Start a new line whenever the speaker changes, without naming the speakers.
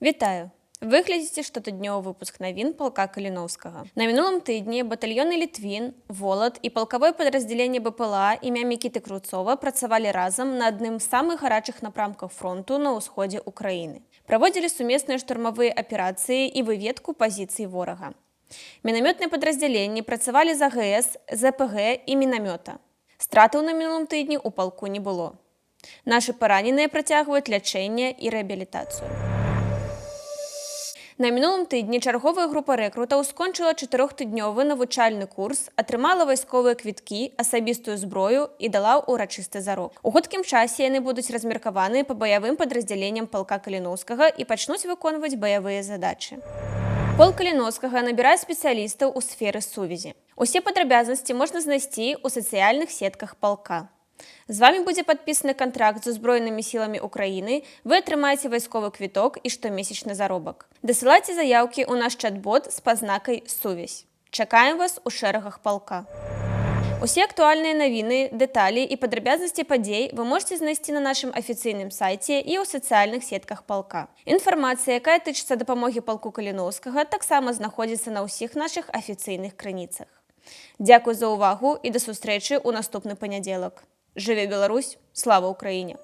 Вітаю! Вы глядзіце штотыднёвы выпуск навін палка Каліноўскага. На мінулым тыдні батальёны «Літвін», «Волат» і палкавое падраздзяленне БПЛА імя Мікіты Краўцова працавалі разам на адным з самых гарачых напрамкаў фронту на ўсходзе Украіны. Праводзілі сумесныя штурмавыя аперацыі і выведку пазіцый ворага. Мінамётныя падраздзяленні працавалі з АГС, ЗПГ і мінамёта. Стратаў на мінулым тыдні ў палку не было. Нашы параненыя працягваюць лячэнне і рэабілітацыю. На мінулым тыдні чарговая група рэкрутаў скончыла чатырохтыднёвы навучальны курс, атрымала вайсковыя квіткі, асабістую зброю і дала ўрачысты зарок. У хуткім часе яны будуць размеркаваны па баявым падраздзяленням палка Каліноўскага і пачнуць выконваць баявыя задачы. Полк Каліноўскага набірае спецыялістаў у сферы сувязі. Усе падрабязнасці можна знайсці ў сацыяльных сетках палка. З вамі будзе падпісаны кантракт з Узброенымі сіламі Украіны, вы атрымаеце вайсковы квіток і штомесячны заробак. Дасылайце заяўкі ў наш чат-бот з пазнакай «Сувязь». Чакаем вас у шэрагах палка. Усе актуальныя навіны, дэталі і падрабязнасці падзей вы можаце знайсці на нашым афіцыйным сайце і ў сацыяльных сетках палка. Інфармацыя, якая тычыцца дапамогі палку Каліноўскага, таксама знаходзіцца на ўсіх нашых афіцыйных крыніцах. Дзякуй за ўвагу і да сустрэчы ў наступны панядзелак. Жыве Беларусь, слава Украіне!